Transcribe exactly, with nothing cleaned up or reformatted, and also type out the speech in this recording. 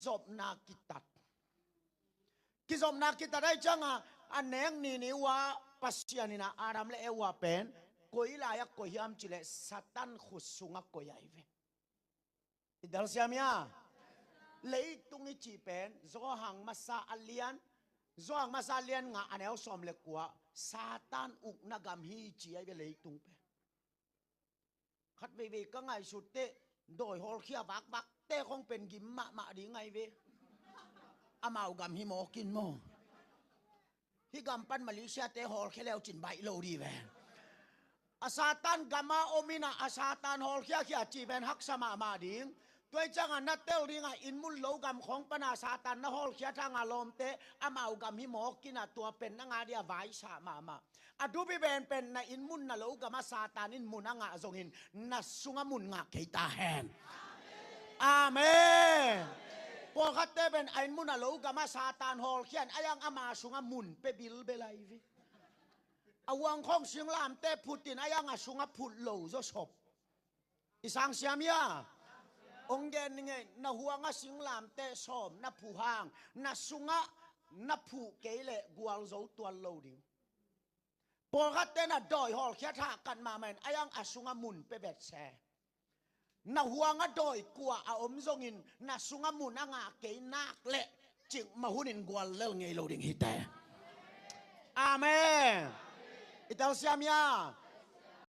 Kizopna kitat. Kizopna kitat ahih ciangin a nek nini uh a Pasian in a Adam le Eva pen koi lai-ah koih hiam cih leh Satan khut sungah koih ahi ve. I telsiam hia? Leitung i cih pen Johan masa a lian, Johan masa a lian nga a neu sawm le kua, Satan ukna gam hi ci ahi ve leitung pen. Khat veivei ka ngaihsut teh dawi hawlkhia vakvakte khong pen gim mahmah ding ahi ve. Amau gam hi mawk in maw. Hih gam pan Malaysia-te hawlkhia leu cin baih lo dih ve. A Satan gam a om in a, a Satan hawlkhiakhia cih pen haksa mahmah ding. Tua ahih ciangin na tel ding a, inn mun lo gam khong pan a Satan na hawlkhia thang a lawmte, amau gam hi mawk in a, tua pen na ngah ding a vaisa mahmah. A dupi penpen na inn mun na lo gam a Satan in mun a ngah zongin na sungah mun ngah kei ta hen. Amen. Pawlkhatte pen a inn mun a lo gam a Satan hawlkhia in a, a yang ama sungah mun pia bilbel ahi ve. A huang khong singlamteh phut in a, a yang a sungah phut lo zaw sop. I sang siam hia? Hong gen ning ei, na huang a singlamteh sawm na phuh hang, na sungah na phuh kei leh gualzo tuan lo ding. Pawlkhatte na dawi hawlkhia thah kat mahmah in a, a yang a sungah mun pia bet se. Na huang a dawi kua a om zongin na sungah mun a ngah kei nak leh cikmah hun in guallel ngei lo ding hi teh. Amen. I telsiam hia?